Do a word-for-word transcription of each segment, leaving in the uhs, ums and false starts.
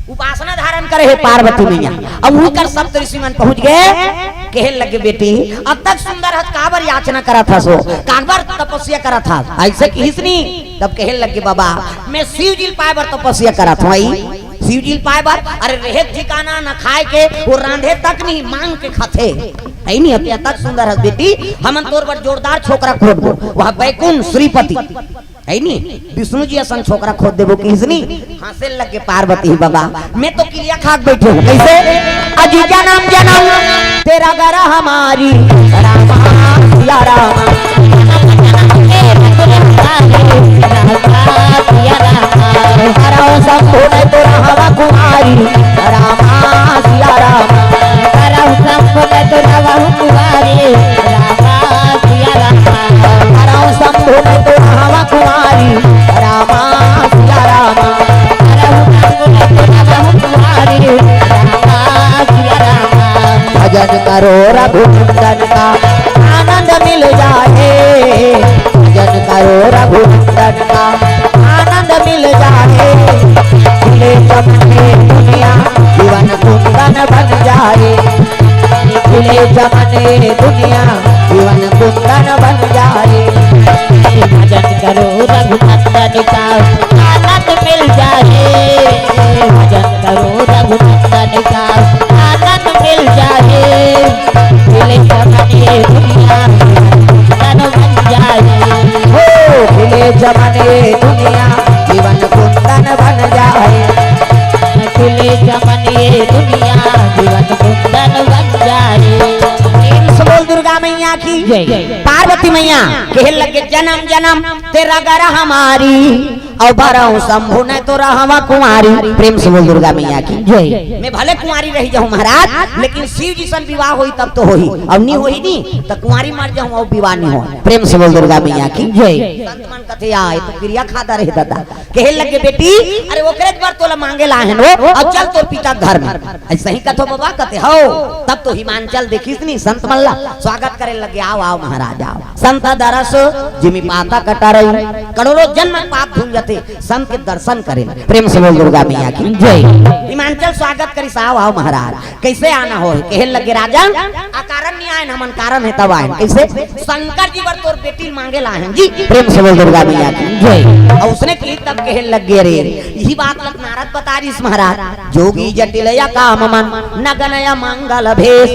उपासना धारण करे हे पार्वती मैया। अब उही कर सप्त ऋषि मन पहुंच गए, कहे लगे, "बेटी, अतक सुंदर हस, काबर याचना करत हस हो, काबर तपस्या करत हस?" ऐसे किहिस नी। तब कहे लगे, "बाबा, मैं शिव जी ल पाए बर तपस्या करत हूँ।" आई शिव जी ल पाए बर, अरे रहे ठिकाना न खाए के, वो रांधे तक नहीं, मांग के खाथे। है नी, अतक सुंदर हस बेटी, हमन तोर बर जोरदार छोकरा खोजबो, वह बैकुंठ श्रीपति। है नी, विष्णु जी असन छोकरा खोज देबो किहिस नी। हंसे लगे पार्वती, "बाबा, मैं तो किरिया खा के बैठे हूँ।" कैसे? "अजी जन्म जन्म तेरा गरह हमारी, रामा सिया रामा।" "हरौ शंभु ने तो रहवा कुमारी, रामा सिया रामा।" "हरौ शंभु ने तो रहवा कुमारी, रामा सिया रामा।" "हरौ शंभु ने तो रहवा कुमारी, रामा सिया रामा।" भजन करो रघुनंदन का आनंद मिल जाए, भजन करो रघुनंदन का आनंद मिल जाए। खिले चमने दुनिया जीवन कुंदन बन जाए, खिले चमने दुनिया जीवन कुंदन बन जाए। भजन करो रघुनंदन का आनंद मिल जाए, भजन करो रघुनंदन का आनंद मिल जाए। खिले चमने दुनिया कुंदन बन जाए। हो, खिले चमने दुनिया जीवन कुंदन बन जाए। खिले चमने दुनिया जीवन कुंदन बन जाए। प्रेम से बोल दुर्गा मैया की जय। पार्वती मैया कहे लगे, "जन्म जन्म तेरा गरह हमारी, अउ भरौ शंभु ने तो रहवा कुमारी।" प्रेम से बोल दुर्गा मैया की जय। "मैं भले कुंवारी रही जाऊं महाराज, लेकिन शिव जी सन विवाह होई तब तो होई, अउ नी होई नी त कुंवारी मर जाऊं अउ विवाह नी हो।" प्रेम से बोल दुर्गा मैया की जय। संत मन कथे, "आ, ये तो किरिया खादा रहे दादा।" कहे लगे, "बेटी, अरे ओकरे बर तोला मांगे ला हन वो, अब चल तोर पिता घर में।" ऐसे ही कथो बाबा कथे, "हो।" तब तो हिमांचल देखिस नी संत मन ला, स्वागत करे लगे, "आओ, आओ महाराज, आओ।" संत दरस जिमि पातक टरई, करोड़ों जन्म पाप धुल जथे, संत के दर्शन करे। प्रेम से बोल दुर्गा मैया की जय। हिमांचल स्वागत करिस, "आओ, आओ महाराज।" कैसे आना हो? कहे लगे, "राजन, अकारण नहीं आए, हमन कारण है तब आए।" कैसे? "शंकर जी बर तोर बेटी मांगे ला हन जी।" प्रेम से बोल दुर्गा मैया की जय। अउ उसने की तब कहे लगे, "रे, यही बात लग नारद बता रहिस महाराज, जोगी जटिल या काम मन, नगन या मंगल भेष।"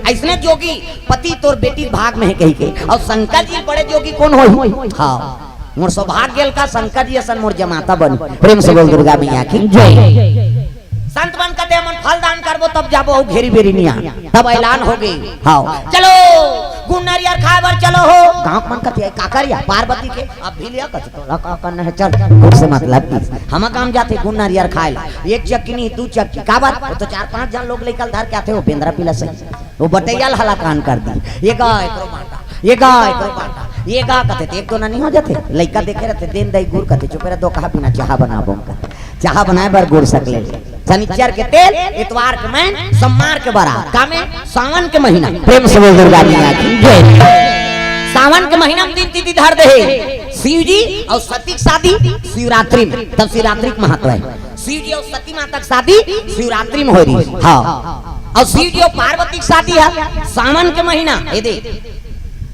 ऐसने जोगी पति तोर बेटी भाग में है कही के। अउ शंकर जी बड़े जोगी कोन होही? हाँ, मोर सौभाग्य ल का शंकर जी असन मोर जमाता बनी। प्रेम से बोल दुर्गा मैया की जय। संत मन कथे, "हमन फल दान करबो तब जाबो, अउ घेरी बेरी निया।" तब ऐलान हो गई, "हाव, चलो गुड़ नरियर खाए बर चलो हो।" गांव के मन कथे, "का करिया पार्वती के, अब भी लिया कथे, तोला का करना है, चल, गुड़ से मतलब की।" हम गांव जाथे गुड़ नरियर खाए ला, एक चक्की नहीं, दू चक्की, काबर? वो तो चार पांच जन लोग लेकर धर के आथे, वो बेंदरा पीला सही, वो बटैया ल हलाकान कर दी, "ये गा एकरो बांटा, ये गा एकरो बांटा, ये गा," कथे, त एक दो ना नहीं हो जाथे, लइका देखे रहथे, "देन दई गुड़," कथे, "चुपे रह, दो कहा बिना चाहा बनाबो," कथे। चाहा बनाए बर गुड़ सकले। शनिचर के तेल, इतवार के मैं, सोमवार के बरात। का में? सावन के महीना। प्रेम से बोल दुर्गा मैया की जय। सावन के महीना में दिन तिथि धर दे हे शिव जी अउ सती के शादी शिवरात्रि में। तब शिवरात्रि के महत्व है। शिव जी अउ सती माता के शादी शिवरात्रि में हो रही। हाँ। अउ शिव जी अउ पार्वती के शादी है सावन के महीना। ये दे,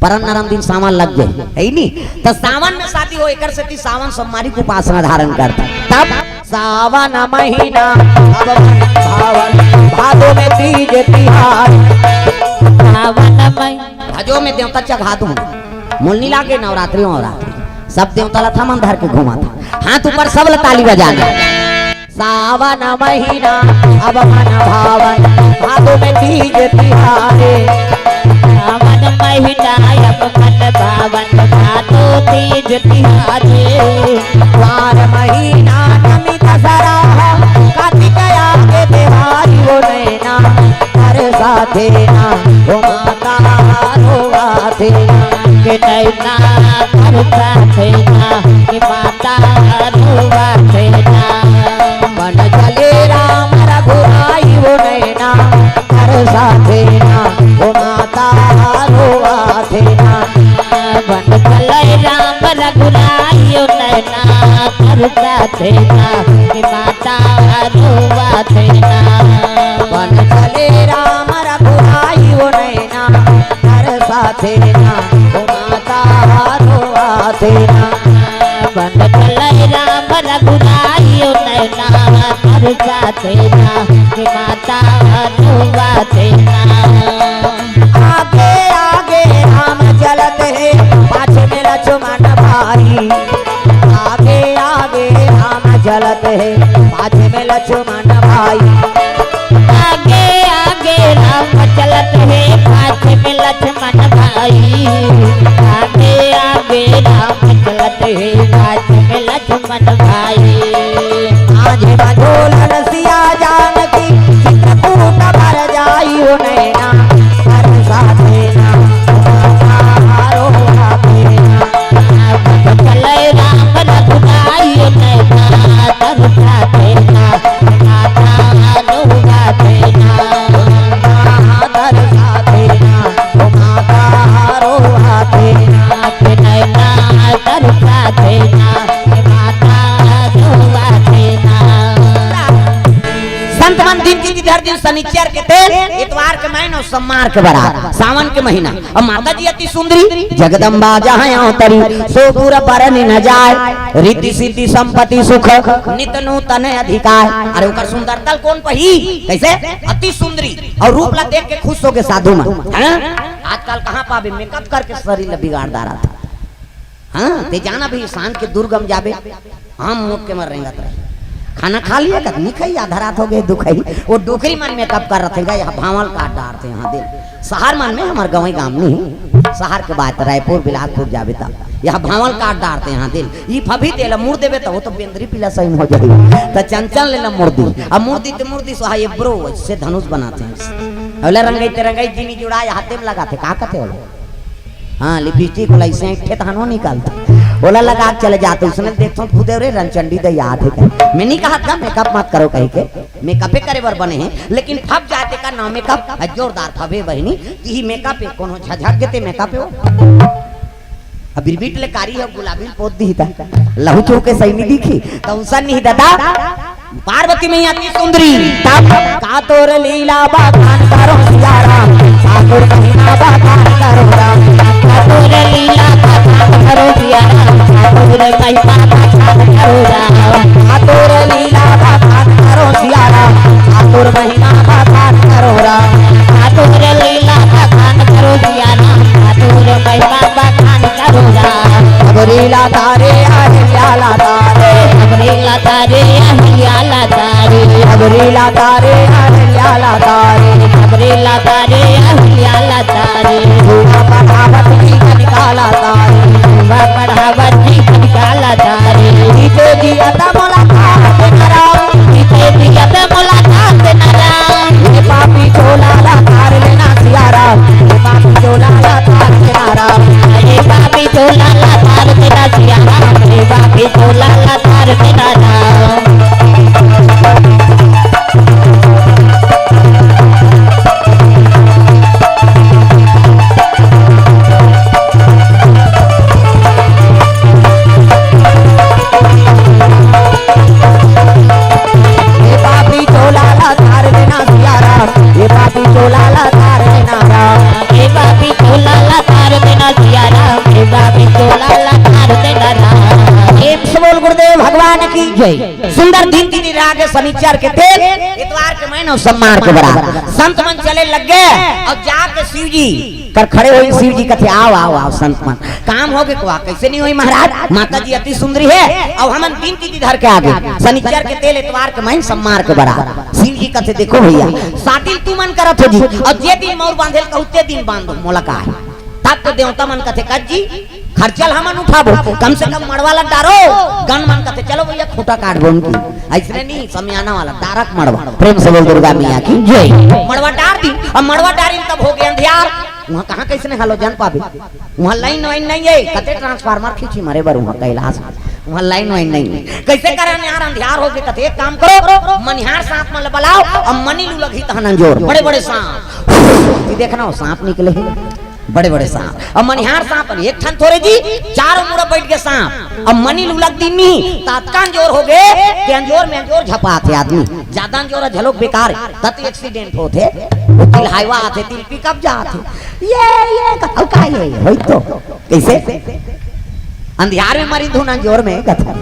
परन नरम दिन सावन लग जाए, है नी? त सावन में शादी हो, एकर सेती सावन सोमवारी के उपासना धारण करथे। तब सावन महीना अब मन भावन, भादो में तीज तिहार। सावन महीना भादो में देवता चघा दूं, मोल नी लागे नवरात्रि, नवरात्रि सब देवता ला थमन धर के घुमाथे, हाथ ऊपर सब ला ताली बजाना। सावन महीना अब मन भावन, भादो में तीज तिहारे। सावन महीना अब मन भावन, भादो तीज तिहारे। कुआर महीना नमी दसरा, कार्तिक आगे देवारी वो नैना, हर साथे ना वो माता रोवा थे ना, के नैना हर साथे ना, के माता रोवा थे ना। बन चले राम रघुराई वो नैना, हर साथे ना, वो माता रोवा थे ना। बन चले राम रघुराई वो नैना, हर साथे ना, के माता रोवा बन चले राम रघुराई ओ नैना, तरसाथे ना, ओ माता रोवाथे ना। बन चले राम रघुराई ओ नैना, तरसाथे ना, ओ माता रोवाथे ना। आगे आगे राम चलत हे, पाछे में लक्ष्मण भाई। आगे आगे राम चलत हे, पाछे में लक्ष्मण भाई। आगे आगे राम चलत हे, पाछे में लक्ष्मण भाई। आगे आगे राम चलत हे, पाछे में लक्ष्मण भाई। माझे बझोलन सिया जानकी, चित्रकूट भर जाई ओ नैना, तरसाथे ना, माता रोवाथे ना। चले राम रघुराई ओ नैना, तरसाथे ना, माता रोवाथे ना। तरसाथे ना, ओ माता रोवाथे ना। के नैना तरसाथे ना, माता रोवाथे ना। संत मन दिन तिथि धर दिन शनिचर के तेल, इतवार के मैन अउ सम्मार के बरात, सावन के महीना। अब माता जी अति सुंदरी, जगदम्बा जहाँ अवतरी, सो पुर बरनि न जाय, रिद्धि सिद्धि संपत्ति सुख, नित नूतन अधिकार। अरे ओकर सुंदरता ल कोन पही? कैसे? अति सुंदरी। अउ रूप ला देख के खुश होगे साधु मन, है ना? आजकल कहाँ पाबे, मेकअप करके शरीर ला बिगाड़ डारथे। हाँ, ते जाना भी, शान के दुर्गम जाबे, हम मोट के मर रेंगत रहे। खाना खा लिया कत, नहीं खाई, आधा रात होगे, दुखाई। वो डोकरी मन मेकअप कर रथे गा, यहाँ भांवल काट डारथे, यहाँ दिन। शहर मन में, हमर गंवई गांव नहीं, शहर के बात, रायपुर, बिलासपुर जाबे त, यहाँ भांवल काट डारथे, यहाँ दिन। ई फभी तेला मुड़ देबे त, वो तो बेंदरी पीला सही हो जाही। त चंचल लेला मुड़ दी, अब मुड़ दी ते मुड़ दी, सो हा ये ब्रो, से धनुष बनाथे। ओला रंगई ते रंगई जिनी जुड़ा, यहाँ तेम लगाथे, का कथे ओला? हाँ, लिपस्टिक वाला इसे एक ठे तहनो निकालता। ओला लगा के चले जाते, उसने देखथो खुदे रे रनचंडी दे याद हे का? मैं नहीं कहा था मेकअप मत करो कही के, मेकअपे करे बर बने हैं, लेकिन फब जाते का नाम मेकअप है, जोरदार फबे बहिनी, यही मेकअप है, कोनो झझक के ते मेकअप है वो। अब बिरबिट ले कारी है, गुलाबी पोत दी था, लहू चूके सही नहीं दिखी, तो उसन नहीं दादा। पार्वती मैया अति सुंदरी। तब का तोर लीला बखान करो सिया राम, का तोर महिमा बखान करो राम। का तोर लीला बखान करो सिया राम, का तोर महिमा बखान करो राम। का तोर लीला बखान करो सिया राम, का तोर महिमा बखान करो राम। का तोर लीला बखान करो सिया राम, का तोर महिमा बखान करो राम। अबरी लाता रे, अहिल्या लाता रे। अबरी लाता रे, अहिल्या लाता रे। अबरी लाता रे, अहिल्या लाता रे। अबरी लाता रे, अहिल्या लाता रे। धुआं बढ़ावत की कनिका लाता रे। धुआं बढ़ावत की कनिका लाता रे। जीते जी अता मुलाकात नरा। जीते जी अता मुलाकात नरा। ये पापी चोला लाता रे ना सिया राम। ये पापी चोला लाता रे ना राम। ये पापी चोला लाता रे ना सिया राम। ये पापी चोला लाता रे ना राम। ये पापी चोला ला तार देना सिया राम, ये पापी चोला ला तार देना राम। ये पापी चोला ला तार देना सिया राम, ये पापी चोला ला तार देना राम। प्रेम से बोल गुरुदेव भगवान की जय। सुंदर दिन की राग शनिचर के तेल, इतवार के मैन अउ सम्मार के बरात। संत मन चले लग गे अउ जाके शिव जी कर खड़े होई। शिव जी कथे, "आओ, आओ, आओ संत मन, काम होगे का? कैसे नहीं होई महाराज? माता जी अति सुंदरी हे, अउ हमन दिन तिथि धर के आगे, शनिचर के तेल, इतवार के मैन सम्मार के बरात।" शिव जी कथे, "देखो भैया, साटिल तुमन करत हो जी, अउ जे दिन मौर बांधेल कहू ते दिन बांधो, मोला का हे?" तब तो देवता मन कथे, "कत जी, खर्चा ल हमन उठाबो, कम से कम मड़वा ला डारो।" गन मन कथे, "चलो भैया, खूंटा काटबो उनकी।" अइसने नहीं, समियाना वाला, डारक मड़वा। प्रेम से बोल दुर्गा मैया की जय। मड़वा डार दी, अब मड़वा डारिन तब होगे अंधियार। उहाँ कहाँ कइसने हलोजन पाबे? उहाँ लाइन वाइन नहीं हे, कते ट्रांसफार्मर खींची मरे बर उहाँ कैलाश। उहाँ लाइन वाइन नहीं हे। कइसे करन यार, अंधियार होगे कथे, एक काम करो, मनिहार सांप मन ल बलाओ, अब मनी लू लगही तहन अंजोर, बड़े बड़े सांप। ये देखना, वो सांप निकले हे। बड़े बड़े सांप। अब मनिहार सांप एक ठन थोरे जी, चारों मुड़ा बैठ के सांप। अब मनी ल उलग दिही, त अतका अंजोर हो गे कि अंजोर में अंजोर झपाथे आदमी। जादा अंजोर ह झलोक बेकार हे, त तो एक्सीडेंट होथे। वो तिल हाईवा आथे, तिल पिकअप जाथे। ये, ये, क-, अउ का ये, होई तो। कइसे? अंधियार में मरी धुन अंजोर में कथा।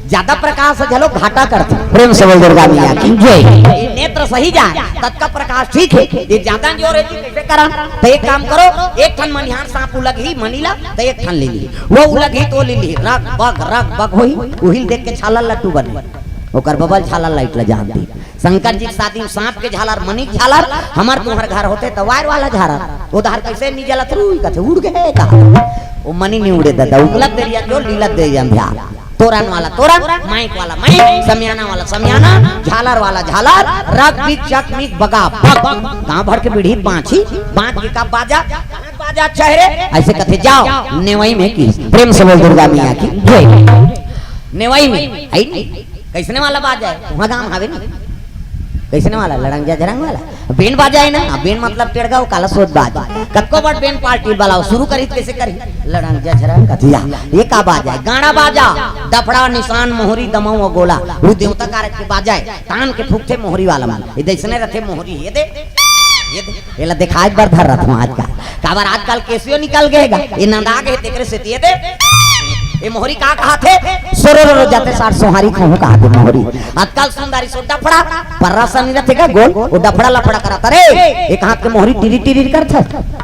जादा प्रकाश ह झलोक घाटा करथे। प्रेम से बोल दुर्गा मैया की जय। ये नेत्र सही जाय, ततका प्रकाश ठीक हे। ये जादा अंजोर हे जी, कइसे करन? त एक काम करो, एक ठन मनिहार सांप उलगही मनी ला, त एक ठन ले लिही। वो उलगही त वो ले लिही। रग बग, रग बग होही, उही ल देख के झालर लट्टू बने। ओकर बबा ल झालर लाइट ला जान दिही। शंकर जी के शादी में सांप के झालर, मनी के झालर, हमर तुम्हर घर होथे त वायर वाला झालर। वो डहर कइसे नी जलत रुई कथे, उड़ गे हे का? वो मनी नी उड़े ददा, उगलत देरी अंजोर, लीलत देरी अंधियार। तोरन वाला तोरन, माइक वाला माइक, समियाना वाला समियाना, झालर वाला झालर, रग बिग चक मिग बगा बग। गांव भर के बीड़ी बांची, बांच के का बाजा, बाजा चेहरे, अइसे कथे जाव, नेवई में की। प्रेम से बोल दुर्गा मैया की जय। नेवई में, हे नी? कइसने वाला बाजा हे? उहाँ गांव हवे नी? कइसने वाला? लड़ंग जझरंग वाला? बेन बाजा हे ना? हाँ, बेन मतलब टेड़गा, वो काला सोत बाजा। कतको बड़ बेन पार्टी वाला, वो शुरू करी त कइसे करी? लड़ंग जझरंग कथिया। ये का बाजा हे? गाड़ा बाजा। डफड़ा, निसान, मोहरी, दमऊ अउ गोला। वो देवता कारज के बाजा हे। तान के फूकथे मोहरी वाला मन। ये दइसने रथे मोहरी, ये दे, ये दे। एला देखाय बर धर रथों आज का। काबर आजकल केसियो निकल गे गा। ये नंदा गे हे तेकरे सेती ये दे। ये मोहरी का कहाथे? सोरो रो रो जाते सार सोहारी खाहूं कहाथे मोहरी। आजकल सुंदरी सो डफड़ा, पर्रा सनी रथे का गोल, वो डफड़ा लफड़ा करत हे। एक हाथ के मोहरी टिरी टिरी करथे।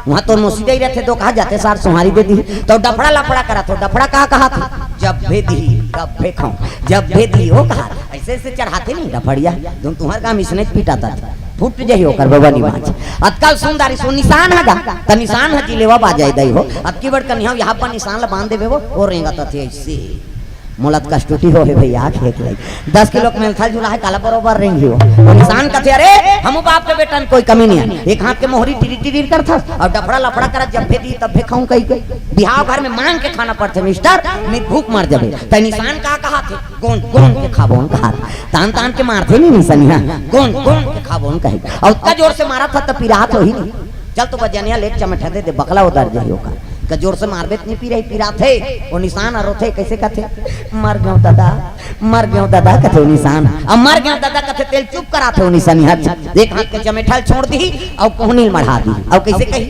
उहाँ तो मोसी दे रथे, तो कहा जाते सार सोहारी दे दिही। त डफड़ा लफड़ा करत हे, डफड़ा का कहाथे? जब भी दिही, तब भी खाऊं। जब भी दिही, वो कहा। अइसे अइसे चढ़ाथे नी डफड़िया। तुम तुम्हर काम इसने पीटा था। फूट जही ओकर बबा निमाच। अतका सुंदरी सो निसान ह गा, त निसान ह जिलेवा बाजा हे दई हो। अतकी बड़ कनिहा यहाँ पर निसान ला बांध देबे वो, वो रेंगत हे अइसे। मोला त कष्टुटी हो हे भइया, खेत लई। दस किलो के मेलथल झुला हे, काला बरोबर रेंगी हो। वो निसान कथे, "अरे, हमू बाप के बेटा में कोई कमी नहीं हे।" एक हाथ के मोहरी टिरी टिरी करथस, अउ डफड़ा लफड़ा करत, "जब भी दिही, तब भी खाऊं" कही के। बिहाव घर में मांग के खाना पड़थे मिस्टर, नहीं भूख मर जाबे। त निसान का कहाथे? गोंद गोंद के खाबोन कहाथे। तान तान के मारथे नी निसनिया, गोंद गोंद के खाबोन कहे। अउ अतका जोर से मारत हे त पिरात होही नी। चल तो बजनिया ले चमेठा दे दे, बकला उतर जाही ओकर। का जोर से मारबे त नी पिराही, पिराथे। वो निसान ह रोथे, कइसे कथे? "मर गेंव ददा, मर गेंव ददा," कथे वो निसान। अब "मर गेंव ददा" कथे तेला चुप कराथे वो निसनिया। एक हाथ के चमेठा ल छोड़ दिही, अउ कोहनी ल मढ़ा दिही, अउ कइसे कही?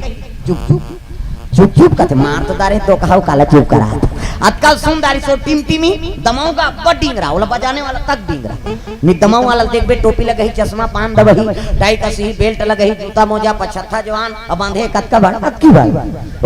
"चुप चुप।" चुप चुप कथे, मार तो डारे तो कहाव काला चुप करा। अतका सुंदरी सो टिमटिमी, दमऊ गा अब्बड़ डिंगरा, ओला बजाने वाला तक डिंगरा। नी दमऊ वाला देखबे, टोपी लगही, चश्मा, पान दबही, टाई कसी, बेल्ट लगही, जूता मोजा, पछत्था जवान, अब बांधे कतका बड़, अतकी बड़।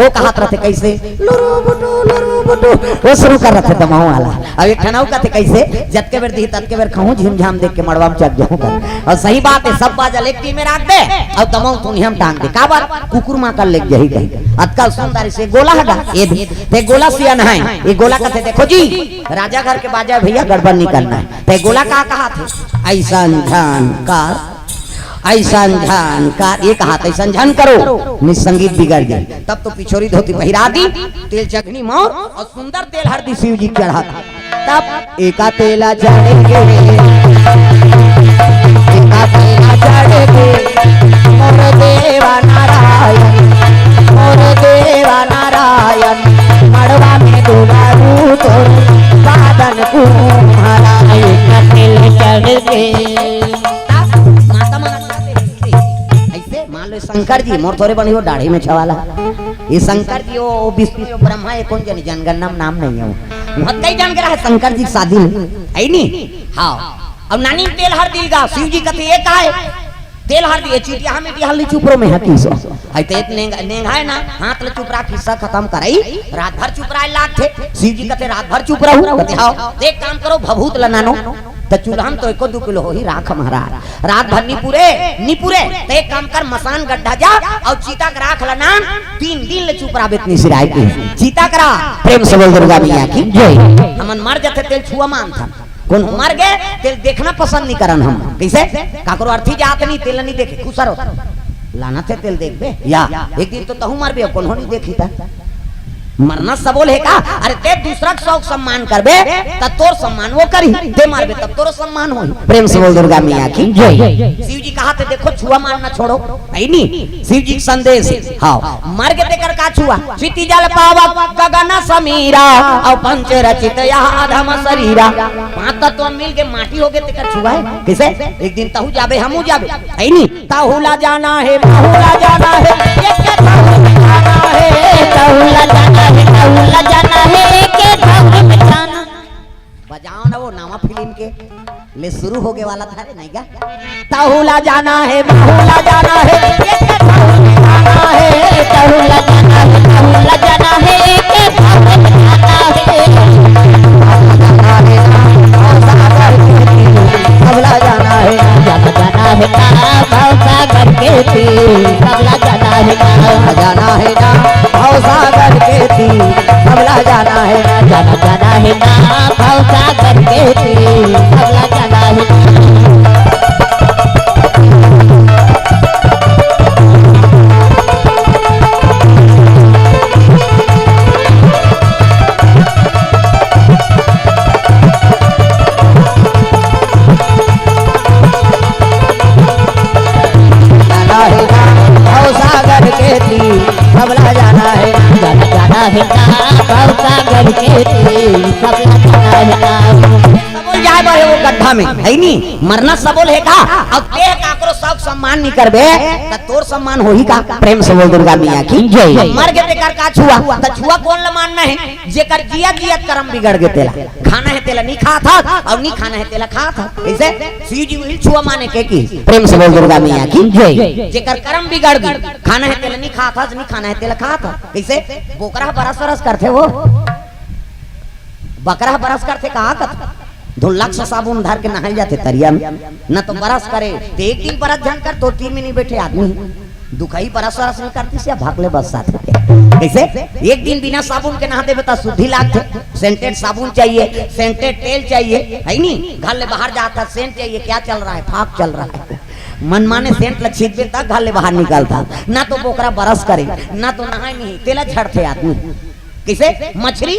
वो कहत रथे कइसे, "लुरु बुटु, लुरु बुटु।" वो शुरू कर रथे दमऊ वाला। अब एक ठन अउ कथे कइसे, "जतके बेर दिही, ततके बेर खाहूं, झिमझाम देख के मड़वा में चक जाहूं" कर। अउ सही बात हे, सब बाजा ल एक टीम में राख दे, अउ दमऊ थुनिया में टांग दे। काबर? कुकुर मां कर लेग जाही कही। अतका सुंदरी से गोला ह गा, ये दे। ते गोला सियान हे, ये गोला कथे, "देखो जी, राजा घर के बाजा भइया, गड़बड़ नहीं करना हे।" ते गोला का कहाथे? "अइसन झन का, अइसन झन का," ये कहाथे, "अइसन झन करो, नहीं संगीत बिगड़ जाही।" तब तो पिछोरी धोती पहिरा दिही, तेल चघनी मौर अउ सुंदर तेल हरदी शिव जी चढ़ाथे। तब एका तेला चढ़ के, एका तेला चढ़ के, मोर देवा नारायण, मोर देवा नारायण, मड़वा में दुलारू तोर बादन कुम्हारा। एका तेल चढ़ के। तब माता मन अइसे, मान लो शंकर जी, मोर थोरे बनी हो दाढ़ी में छवाला। ये शंकर जी, वो विष्णु, वो ब्रह्मा, ये कोन जनी, जनगणना में नाम नहीं हे वो। बहुत कई जन के रहा शंकर जी के शादी में, हे नी? हाँ। अब नानी तेल हरदी ल गा, शिव जी कथे, "ये का हे?" तेल हरदी, ये चीटिया हमें भी हल्दी चुप रो में हकीस। हे ते नेंग-, नेंगाय ना, हाथ ल चुप रहा, खिस्सा खतम करई, रात भर चुप रहा लागथे। शिव जी कथे, "रात भर चुप रहू?" कथे, "हाँ।" "एक काम करो, भभूत ल नानो।" त चूल्हा में तो एको दू किलो होही राख महाराज। रात भर नी पुरे, नी पुरे, त एक काम कर, मसान गड्ढा जा अउ चीता के राख ल नान, तीन दिन ले चुप रहा बेतनी सिराय के। चीता के राख, प्रेम से बोल दुर्गा मैया की जय। हमन मर जथे तेल छुआ मानथन, कोनो मर गे तेल देखना पसंद नी करन हम। कइसे? काकरो अर्थी जात नी, तेल नी देखे, खुसर होथे। लानथे तेल देखबे या, एक दिन तो तहू मरबे, कोनो नी देखी त। मरना सबो ल हे का? अरे ते दूसरा के सौ के सम्मान करबे, त तोर सम्मान वो करही, ते मरबे तब तोरो सम्मान होही। प्रेम से बोल दुर्गा मैया की जय। शिव जी कहाथे, देखो छुआ मानना छोड़ो, है नी? शिव जी के संदेश हे। हाँ, मर गे तेकर का छुआ? क्षिति जल पावक गगन समीरा, अउ पंच रचित यह अधम शरीरा। पांच तत्व मिल के माटी हो गे तेकर छुआ हे। कइसे? एक दिन तहू जाबे, हमू जाबे, है नी? तहू ला जाना हे, महू ला जाना हे, एक के तहू ला जाना हे। तहू ला जाना हे, तहू ला जाना हे, एक के तहू ला जाना। बजाओ ना वो नवा फिल्म के, ले शुरू होगे वाला था रे, नहीं गा? तहू ला जाना हे, महू ला जाना हे, एक के तहू ला जाना हे। तहू ला जाना हे, तहू ला जाना हे, एक के तहू ला जाना हे। सबला जाना हे, जाना जाना हे ना भवसागर के तीर। सबला जाना हे ना, जाना हे ना भवसागर के तीर। सबला जाना हे ना, जाना जाना हे ना भवसागर के तीर। सबला जाना हे ना। जाना हे ना भवसागर के तीर, सबला जाना हे ना। जाना जाना हे ना भवसागर के तीर, सबला जाना हे ना। सबो ल जाए बर हे वो गड्ढा में, है नी? मरना सबो ल हे का? अब ते काकरो सौ के सम्मान नी करबे, त तोर सम्मान होही का? प्रेम से बोल दुर्गा मैया की जय। मर गे तेकर का छुआ? त छुआ कोन ल मानना हे? जेकर जियत जियत करम बिगड़ गे तेला। खाना हे तेला नी खात हस, अउ नी खाना हे तेला खात हस। कइसे? शिव जी उही ल छुआ माने के कि? प्रेम से बोल दुर्गा मैया की जय। जेकर करम बिगड़ गे, खाना हे तेला नी खात हस, नी खाना हे तेला खात हस। कइसे? बोकरा ह बरस बरस करथे वो। बकरा ह बरस करथे का कथे? धो लक्स साबुन धर के नहाए जाथे तरिया में, न तो बरस करे, ते एक दिन बरस झन कर, तो तीन मिनट बैठे आदमी। दुखई बरस वरस नहीं करती से भाग ले बस साथ में। कइसे? एक दिन बिना साबुन के नहा देबे त शुद्धि लागथे। सेंटेड साबुन चाहिए, सेंटेड तेल चाहिए, है नी? घर ले बाहर जात हस, सेंट चाहिए, क्या चल रहा है? फाग चल रहा है। मनमाने सेंट ल छींचबे त घर ले बाहर निकलत हस। ना तो बोकरा बरस करे, ना तो नहाए नहीं, तेला झड़थे आदमी। कइसे? मछरी,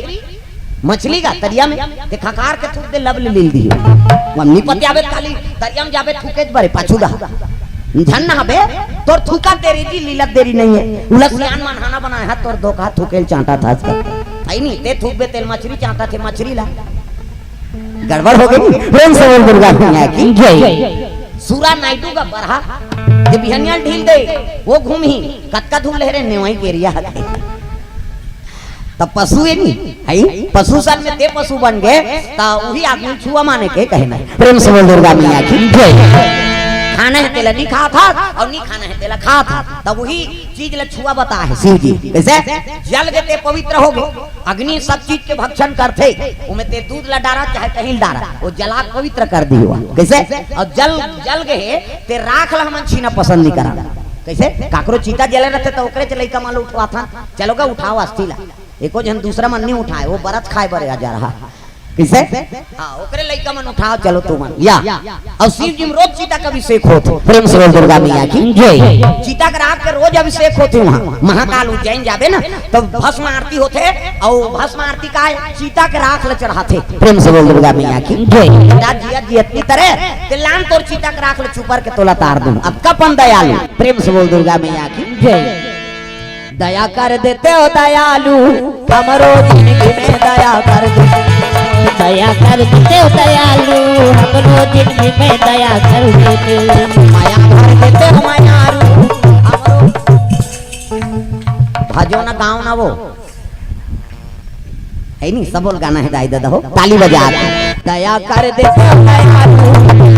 मछली गा तरिया में, ते खकार के थूक दे, लब ले लील दिही। हम नी पतियाबे खाली, तरिया में जाबे थूकेच बरे, पाछू डहा। झन नहाबे, तोर थूकत देरी जी, लीलत देरी नहीं है। उला सियान मन हाना बनाए हे, तोर धोखा थूकेल चांटा था आजकल। है नी, ते थूकबे तेल मछरी चांटा थे, मछरी ला। गड़बड़ हो गे। प्रेम से बोल दुर्गा मैया की जय। सूरा नायडू का बरहा, जे बिहनिया ढील दे, वो घूमही, कतका धूल हे रे, नेवई केरिया हके। त पशु ए नी, है? पशु सन में ते पशु बन गे, त उही आदमी छुआ माने के कहना हे। प्रेम से बोल दुर्गा मैया की जय। खाना हे तेला नी खात हस, अउ नी खाना हे तेला खात हस, त उही चीज ल छुआ बता हे शिव जी। कइसे? जल के ते पवित्र हो गे, अग्नि सब चीज के भक्षण करथे, ओमे ते दूध ल डारा चाहे कहीं ल डारा, वो जला के पवित्र कर दिही। कइसे? अउ जल, जल गे हे, ते राख ल हमन छीना पसंद नी करन। कइसे? काकरो चिता जले रथे त ओकरे च लइका मन ल उठवाथन, चलो गा उठाओ अस्थि ला। एको झन दूसरा मन नी उठाए, वो बरत खाए बर आ जा रहा। कइसे? हाँ, ओकरे लइका मन उठाओ, चलो तुमन। या, अउ शिव जी में रोज चिता का अभिषेक होत हे। प्रेम से बोल दुर्गा मैया की जय। चिता के राख के रोज अभिषेक होत हे उहाँ। महाकाल उज्जैन जाबे ना, त भस्म आरती होथे, अउ भस्म आरती का हे? चिता के राख ल चढ़ाथे। प्रेम से बोल दुर्गा मैया की जय। राज जिया जियत की तरह, ते लान तोर चिता के राख ल चुपर के तोला तार दूँ। अतका पन दयालु। प्रेम से बोल दुर्गा मैया की जय। दया कर देते हो दयालु, हमरो जिंदगी में दया कर देते। दया कर देते हो दयालु, हमरो जिंदगी में दया कर देते। मया भर देते हो मयारू, हमरो। भजो ना, गाओ ना वो। है नी, सबो ल गाना हे दाई ददा हो, ताली बजा। दया कर देते हो दयालु,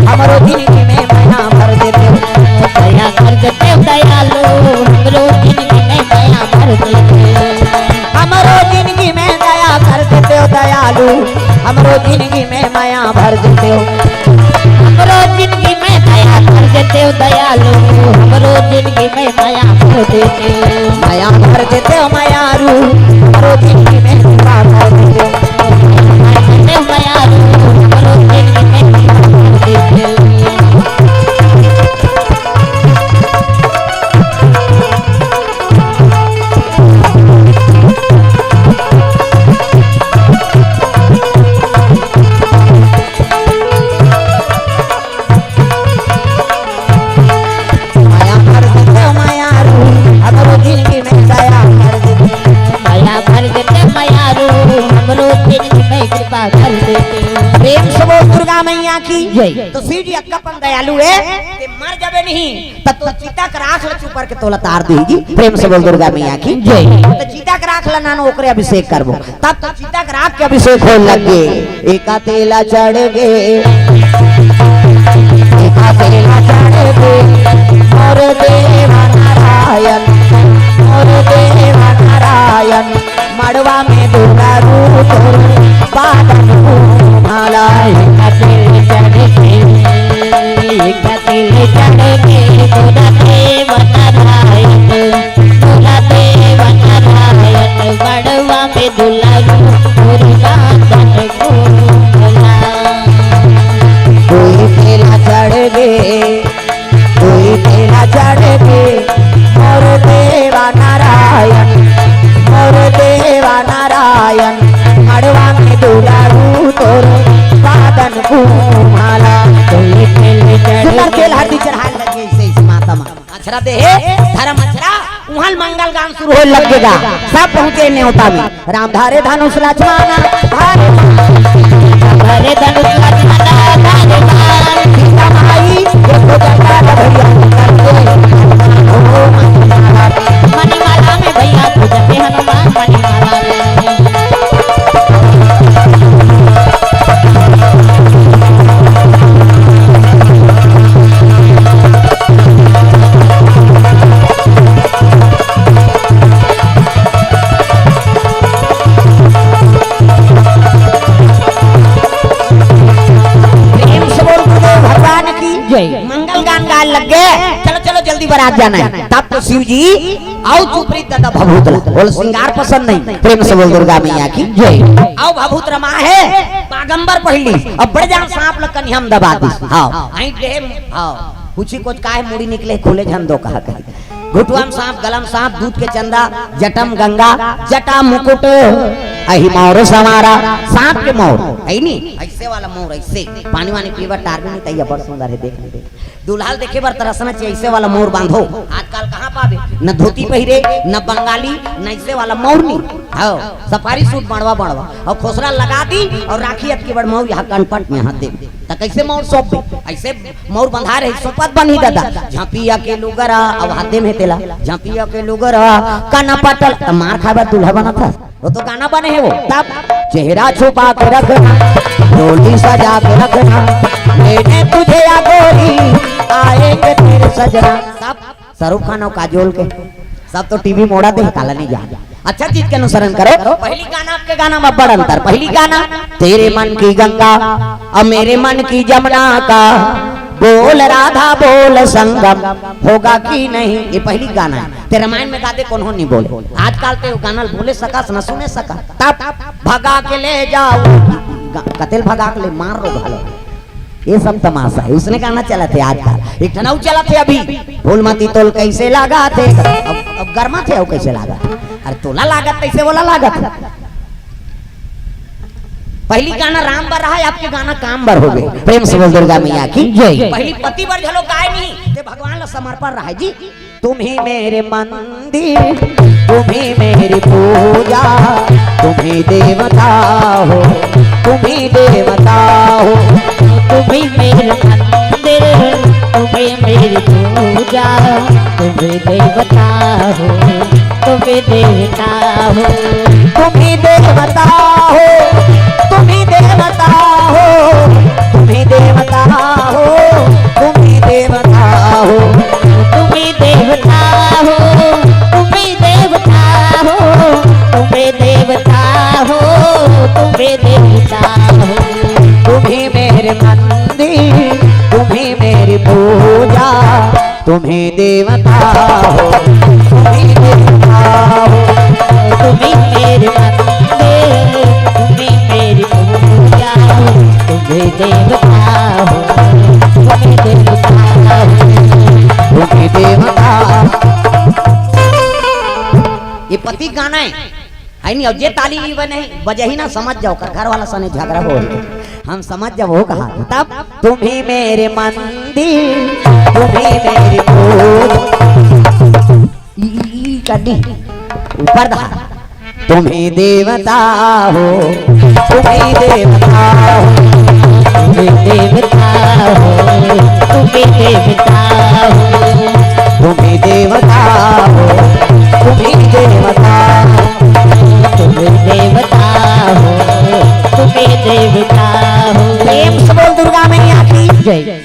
हमरो जिंदगी में मया भर देते हो। दया कर देते हो दयालु, हमरो जिंदगी में मया भर देते हो। हमरो जिंदगी में दया कर देते हो दयालु, हमरो जिंदगी में मया भर देते हो। हमरो जिंदगी में दया कर देते हो दयालु, हमरो जिंदगी में मया भर देते हो। मया भर देते हो मयारू, हमरो जिंदगी में कृपा कर देते हो। मया भर देते हो मयारू, हमरो जिंदगी में कृपा कर देते हो। मैया की जय। तो शिव जी अक्का पन दयालु हे, ते मर जाबे नहीं, तब तो चिता के राख ल चुपर के तोला तार देही जी। प्रेम से बोल दुर्गा मैया की जय। तो चिता के राख ल नानो ओकरे अभिषेक करबो, तब तो चिता के राख के अभिषेक होय लग गे। एका तेला चढ़ गे, एका तेला चढ़ गे, मोर देवा नारायण, मोर देवा नारायण, मड़वा में दुलारू तोर बादन घूमाला। एका तेल चढ़ गे, एका तेल चढ़ गे, तोर देवा नारायण, तोर देवा नारायण, मड़वा में दुलारू तोर बादन घूमाला। कोई तेला चढ़ गे, कोई तेला चढ़ गे, मोर देवा नारायण, मोर देवा नारायण, मड़वा में दुलारू तोर बादन घूमाला। कोई तेल चढ़ सुंदर गे। तेल हरदी चढ़ाए लगे इसे इस माता मा। अछरा दे हे, धर्म अछरा, उहाँ मंगल गान शुरू होय लग गे गा। सब पहुँचे नेवता में। राम धारे धनुष लक्ष्मण धारे बाण। धारे धनुष लक्ष्मण धारे बाण। सीता माई देखो जटा भैया करते। ओ मणिमाला में भैया पूजते हनुमान मणिमाला में। प्रेम से बोल गुरुदेव भगवान की जय। मंगल गान गाए लग गे। चलो चलो जल्दी बारात जाना हे। तब तो शिव जी अउ चुपरी दादा भभूत ला। बोल सिंगार पसंद नहीं। प्रेम से बोल दुर्गा मैया की जय। अउ भभूत रमा हे बागंबर पहिली। अब बड़े जान सांप ल कनिहा म दबा दिस। हाँ, ऐंठ ले। हाँ, कुछ ही कुछ काहे मुड़ी निकले खुले झन दो कहा कही। घुटुआ म सांप, गला म सांप, दूध के चंदा, जटा म गंगा, जटा मुकुट, अही मौर संवारा, सांप के मौर, हे नी? अइसे वाला मौर, अइसे। पानी वानी पीबर टार भी नहीं तैया, बड़ सुंदर हे, देख ले, देख। दूल्हा ल देखे बर तरसना चाहिए, अइसे वाला मौर बांधो। आजकल कहाँ पाबे? न धोती पहिरे, न बंगाली, न अइसे वाला मौर नी। हाँ, सफारी सूट बड़वा बड़वा। अउ खोसरा लगा दी अउ राखी अतकी बड़ मौर यहाँ कनपट में यहाँ दे। त कइसे मौर सौंपबे? अइसे मौर बंधाय रही, सौंपत बनही दादा। झांपिया के लुगरा, अउ हाथे में तेला। झांपिया के लुगरा, कनपट ल, त मार खाय बर दूल्हा बनत हे। वो तो गाना बने हे वो। तब चेहरा छुपा के रखना, डोली सजा के रखना, लेने तुझे या गोरी, आएंगे तेरे सजना। तब शाहरुख खान अउ काजोल के, सब तो टीवी मोड़ा दे, काला नहीं जा। अच्छा चीज के अनुसरण करो। पहिली गाना अबके गाना में बड़ अंतर। पहिली गाना, तेरे मन की गंगा और मेरे मन की जमुना का, बोल राधा बोल संगम होगा कि नहीं, ये पहिली गाना हे। ते रामायण में गा दे कोनो नहीं बोले। आजकल ते वो गाना ल बोले सकस न सुने सकस। तब भगा के ले जाओ, ग-, कते ल भगा के ले मार रो घलो। ये सब तमाशा हे, उसने गाना चलत हे आजकल। एक ठन अउ चलत हे अभी, फूलमती तोला कइसे लागथे, अब, अब गरमाथे अउ कइसे लागथे। अरे तोला लागथे तइसे वोला लागथे। पहिली गाना राम बर रहा, अबके गाना काम बर होगे। प्रेम से बोल दुर्गा मैया की जय। पहिली पति बर घलो गाय नहीं, ते भगवान ला समर्पण रहा जी। तुम ही मेरे मंदिर, तुम ही मेरी पूजा, तुम ही देवता हो, तुम ही देवता हो। तुम ही मेरे मंदिर, तुम ही मेरी पूजा, तुम ही देवता हो, तुम ही देवता हो। तुम ही देवता हो, तुम ही देवता हो, तुम ही देवता हो, तुम ही देवता हो। तुम ही देवता हो, तुम ही देवता हो, तुम ही देवता हो, तुम ही देवता हो। तुम ही मेरे मंदिर, तुम ही मेरी पूजा, तुम ही देवता हो, तुम ही देवता हो। तुम ही मेरे मंदिर, तुम ही मेरी पूजा, तुम ही देवता हो, तुम ही देवता हो, तुम ही देवता। ये पति गाना हे, हे नहीं? अउ जे ताली बने, बजही ना, समझ जाओ, ओकर घर वाला सने झगड़ा हो, हम समझ जाओ वो कहा। तब तुम ही मेरे मंदिर, तुम ही मेरी पूजा। ई, ई, ई करनी, ऊपर दहा। तुम ही देवता हो, तुम ही देवता हो, तुम देवता हो, तुम ही देवता हो, तुम ही देवता हो, तुम ही देवता हो, तुम ही देवता हो, तुम ही देवता हो। प्रेम से बोल दुर्गा मैया की जय।